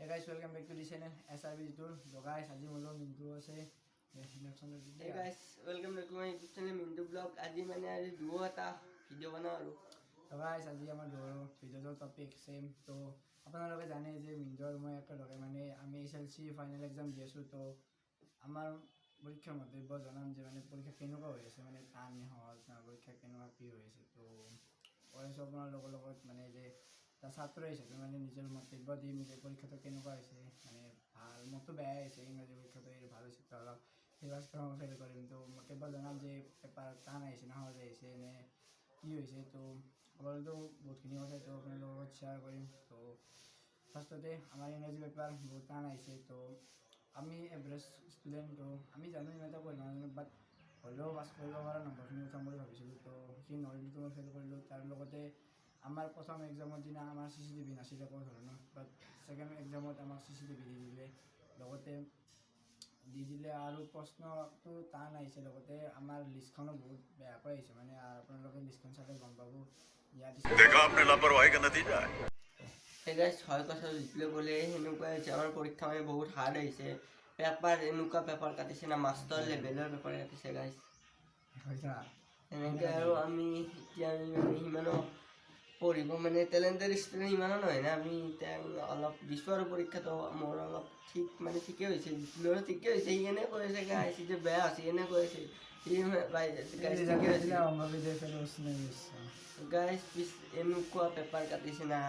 Guys, welcome back to the channel SRB জিতুৰ। Guys, আজি মোৰ লগত মিণ্টু আছে। Hey guys, welcome back to my YouTube channel Mintu blog. আজি মানে আজি দুয়ো এটা ভিডিঅ' বনাওঁ আৰু। তো গাইজ, আজি আমাৰ দুয়ো ভিডিঅ'টোৰ টপিক ছেইম। তো আপোনালোকে জানে যে মিণ্টু আৰু মই একেলগে মানে আমি এইচএলচি ফাইনেল এক্সাম দি আছোঁ। তো আমাৰ পৰীক্ষাৰ মন্তব্য জনাম যে মানে পৰীক্ষা কেনেকুৱা হৈ আছে, মানে টান নে সহজ না, পৰীক্ষা কেনেকুৱা কি হৈ আছে। তো কৈ আছোঁ আপোনালোকৰ লগত মানে যে এটা ছাত্ৰ হিচাপে মানে নিজৰ মন্তব্য দিম যে পৰীক্ষাটো কেনেকুৱা হৈছে। মানে ভাল, মোৰতো বেয়াই হৈছে ইংৰাজী পৰীক্ষাটো, এই ভাল হৈছে তো অলপ সেই মই ফেইল কৰিম। তো মন্তব্য জনাম যে পেপাৰ টান আহিছে নে সহজ আহিছে নে কি হৈছে। তো আপোনালোকেতো বহুতখিনি কথা তো আপোনালোকৰ লগত শ্বেয়াৰ কৰিম। তো ফাৰ্ষ্টতে আমাৰ ইংৰাজী পেপাৰ বহুত টান আহিছে। তো আমি এভাৰেজ ষ্টুডেণ্ট, তো আমি জানো ইমান এটা পঢ়িব নাজানো, বাট হ'লেও পাছ কৰিব পৰা নম্বৰখিনি উঠাম বুলি ভাবিছিলোঁ। তো সেইখিনি নোৱাৰিলোঁ, তো মই ফেইল কৰিলোঁ। তাৰ লগতে আমাৰ প্ৰথম এক্সামৰ দিনা আমাৰ চিচিটিভি নাছিলে কোনো ধৰণৰ, বাট ছেকেণ্ড এক্সামত আমাক চিচিটিভি দি দিলে, লগতে দি দিলে আৰু প্ৰশ্নটো টান আহিছে। লগতে আমাৰ লিষ্টখনো বহুত বেয়াকৈ আহিছে, মানে আপোনালোকে লিষ্টখন চালে গম পাব ইয়াত। देखा आपने लापरवाही का नतीजा है। সেই গাইজ, হয়, কথাটো যিটোৱে ক'লে সেনেকুৱাই হৈছে। আমাৰ পৰীক্ষা মানে বহুত হাৰ্ড আহিছে পেপাৰ। এনেকুৱা পেপাৰ কাটিছে না, মাষ্টাৰ লেভেলৰ পেপাৰ কাটিছে গাইজ। এনেকৈ আৰু আমি এতিয়া আমি মানে সিমানো পঢ়িব মানে টেলেণ্টেড ষ্টুডেণ্ট ইমানো নহয় না আমি। এতিয়া অলপ দিছোঁ আৰু পৰীক্ষাটো মোৰ অলপ ঠিক মানে ঠিকেই হৈছে, জিতুলৰো ঠিকেই হৈছে। সি এনে কৈ আছে গাইজ যে বেয়া হৈছে, এনে কৈ আছে সি। গাইজ, ঠিকে হৈছে। গাইজ, পিছ এনেকুৱা পেপাৰ কাটিছে না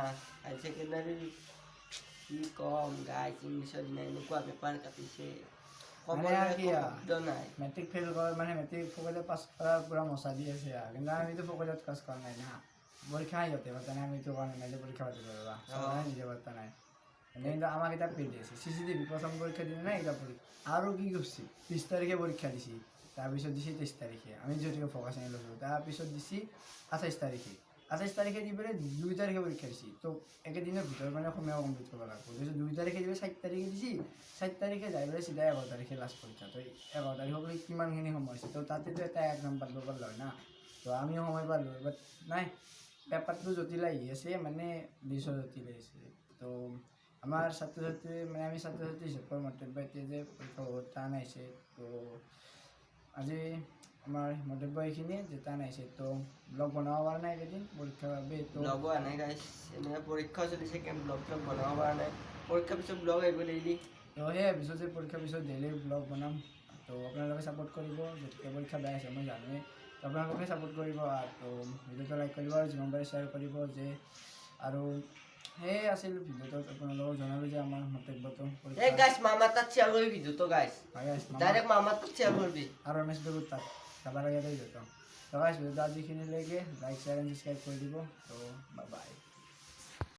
হাই ছেকেণ্ডাৰী, কি ক'ম গাইজ। ইংলিছৰ দিনা এনেকুৱা পেপাৰ কাটিছে, মানে ক'বলৈ আৰু কি একো আৰু? শব্দ নাই। মেট্ৰিক ফেইল কৰাৰ মানে মেট্ৰিক ফকতে পাছ কৰাৰ পূৰা মচা দি আছে আৰু। কিন্তু আমিতো ফকত পাছ কৰা নাই না। পৰীক্ষা সিহঁতে পাতা নাই, আমিতো কৰা নাই যে পৰীক্ষা পাতিব ৰ'বা, চৰকাৰে নিজে পাতা নাই। মানে কিন্তু আমাক এটা পেড দিছে চিচিটিভি প্ৰথম পৰীক্ষা দিনা নাই। এটা পৰীক্ষা আৰু কি কৰিছে, 20 তাৰিখে পৰীক্ষা দিছি, তাৰপিছত দিছে 23 তাৰিখে, আমি যিহেতুকে ফকাচ আনি লৈছোঁ। তাৰপিছত দিছি 28 তাৰিখে, 28 তাৰিখে দি পেলাই 2 তাৰিখে পৰীক্ষা দিছি। তো একেদিনৰ ভিতৰত মানে সময় কমপ্লিট কৰিব লাগিব। তাৰপিছত 2 তাৰিখে দিব, 4 তাৰিখে দিছি, 4 তাৰিখে যাই পেলাই চিধাই 11 তাৰিখে লাষ্ট পৰীক্ষা। তো 11 তাৰিখলৈ কিমানখিনি সময় আছে? তো তাতেতো এটা এক্সাম পাতিব পাৰিলে হয় না। তো আমিও সময় পালোঁ, বাট নাই, পেপাৰটো জটিল আহি আছে, মানে লিচো জটিল আহিছে। তো আমাৰ ছাত্ৰ ছাত্ৰী মানে আমি ছাত্ৰ ছাত্ৰী হিচাপে মন্তব্য এতিয়া যে পৰীক্ষা বহুত টান আহিছে। তো আজি আমাৰ মন্তব্য এইখিনিয়ে যে টান আহিছে। তো ব্লগ বনাব পৰা নাই এইকেইদিন পৰীক্ষাৰ বাবে। তো ব্লগো আনে গাইছ, এনেকৈ পৰীক্ষাও চলিছে, কেম ব্লগ চলগ বনাব পৰা নাই। পৰীক্ষাৰ পিছত ব্লগ আহিব ডেইলি। তো সেয়ে ভাবিছোঁ যে পৰীক্ষাৰ পিছত ডেইলি ব্লগ বনাম। তো আপোনালোকে ছাপোৰ্ট কৰিব, যিহেতুকে পৰীক্ষা বেয়া হৈছে মই জানোৱেই। তো আপোনালোকে ছাপোৰ্ট কৰিব আৰু তো ভিডিঅ'টো লাইক কৰিব আৰু যিমান পাৰে শ্বেয়াৰ কৰিব যে। আৰু সেয়ে আছিল ভিডিঅ'টোত, আপোনালোকক জনালোঁ যে আমাৰ মন্তব্যটো। এই গাইছ, মামাৰ তাত শ্বেয়াৰ কৰিবি ভিডিঅ'টো গাইছ। হয় গাইছ। ডাইৰেক্ট মামাৰ তাত শ্বেয়াৰ কৰিবি। আৰু ৰমেশ বেগুৰ তাত যাব লাগে ভিডিঅ'টো। তো গাইছ, ভিডিঅ'টো আজিখিনিলৈকে, লাইক, শ্বেয়াৰ এণ্ড ছাবস্ক্ৰাইব কৰি দিব। তো বাই বাই।